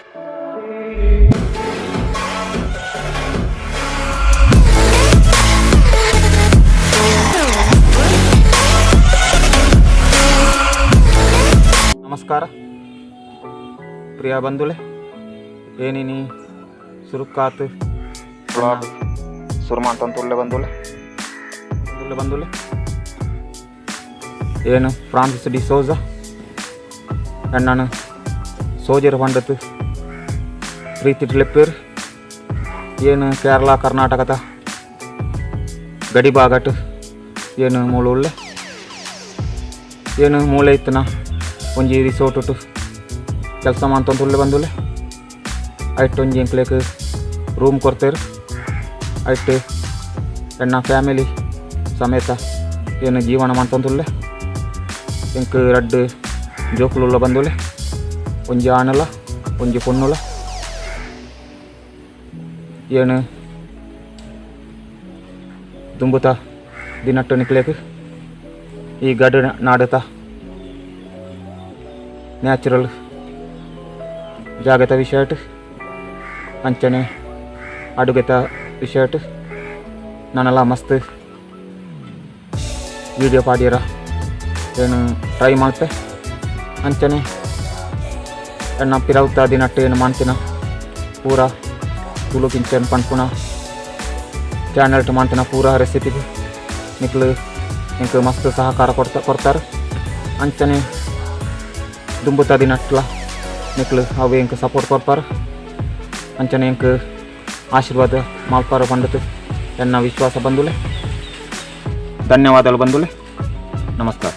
ನಮಸ್ಕಾರ ಪ್ರಿಯ ಬಂಧುಲೆ, ಏನಿನಿ ಸುರುಕಾತ್ ವ್ಲಾಗ್ ಸುರು ಮಾಡ್ತಂತ ಬಂಧುಲೆ ಬಂಧುಲೆ ಬಂಧುಲೆ. ಏನು ಫ್ರಾನ್ಸಿಸ್ ಡಿ ಸೋಜಾ ಎಣ್ಣನು ಸೋಜರ್ ಪಂಡತ್ ಪ್ರೀತಿ ಲೆಪ್ಪೇರ್. ಏನು ಕೇರಳ ಕರ್ನಾಟಕದ ಗಡಿ ಭಾಗಟ್ ಏನು ಮೂಲ ಉಳ್ಳೆ. ಏನು ಮೂಲೆ ಇತ್ತನ ಒಂಜಿ ರಿಸೋರ್ಟ್ ಕೆಲಸ ಮಾಡ್ತಂತ ಬಂದುಲೆ. ಐಟ್ ಒಂಜಿ ಎಂಕ್ಲೆಕ್ ರೂಮ್ ಕೊಡ್ತೇರು. ಐಟ್ ಎನ್ನ ಫ್ಯಾಮಿಲಿ ಸಮೇತ ಏನು ಜೀವನ ಮಾಡ್ತಂದುಲ್ಲೆ. ಎಂಕ್ ರಡ್ಡ್ ಜೋಕುಲುಲ್ಲ ಬಂದುಲೆ, ಒಂಜಿ ಆಣಲ ಒಂಜಿ ಪೊಣ್ಣುಲ. ಏನು ದುಂಬುತ ದಿನಟ್ಟು ನಿಕ್ಲೇಕ್ ಈ ಗಡು ನಾಡುತ್ತ ನ್ಯಾಚುರಲ್ ಜಾಗತ ವಿಷಯಟ್ ಅಂಚನೆ ಅಡುಗೆತ ವಿಷಯಟ್ ನಾನೆಲ್ಲ ಮಸ್ತ್ ವೀಡಿಯೋ ಪಾಡ್ಯರ ಏನು ಟ್ರೈ ಮಾಡ್ತೆ. ಅಂಚನೆ ಎನ್ನ ಪಿರವುತ ದಿನಟ್ಟು ಏನು ಮಾಡ್ತಿನ ಪೂರ ತುಳು ಕಿಂಚನ್ ಪನ್ಪುನ ಚಾನಲ್ ಮಾಡ್ತಿನ ಪೂರ ರೆಸಿಪಿಗೆ ನಿಕ್ಲು ಎಂಕ್ ಮಸ್ತ್ ಸಹಕಾರ ಕೊಡ್ತಾರೆ. ಅಂಚನೆ ದುಂಬುತ ದಿನಟ್ಲ ನಿಕ್ಲು ಅವು ಎಂಕ್ ಸಪೋರ್ಟ್ ಕೊಡ್ಪಾರ, ಅಂಚನೆ ಎಂಕ್ ಆಶೀರ್ವಾದ ಮಾಲ್ಪಾರ ಪಂಡತು ಎನ್ನ ವಿಶ್ವಾಸ ಬಂದುಲೆ. ಧನ್ಯವಾದಗಳು ಬಂದುಲೆ. ನಮಸ್ಕಾರ.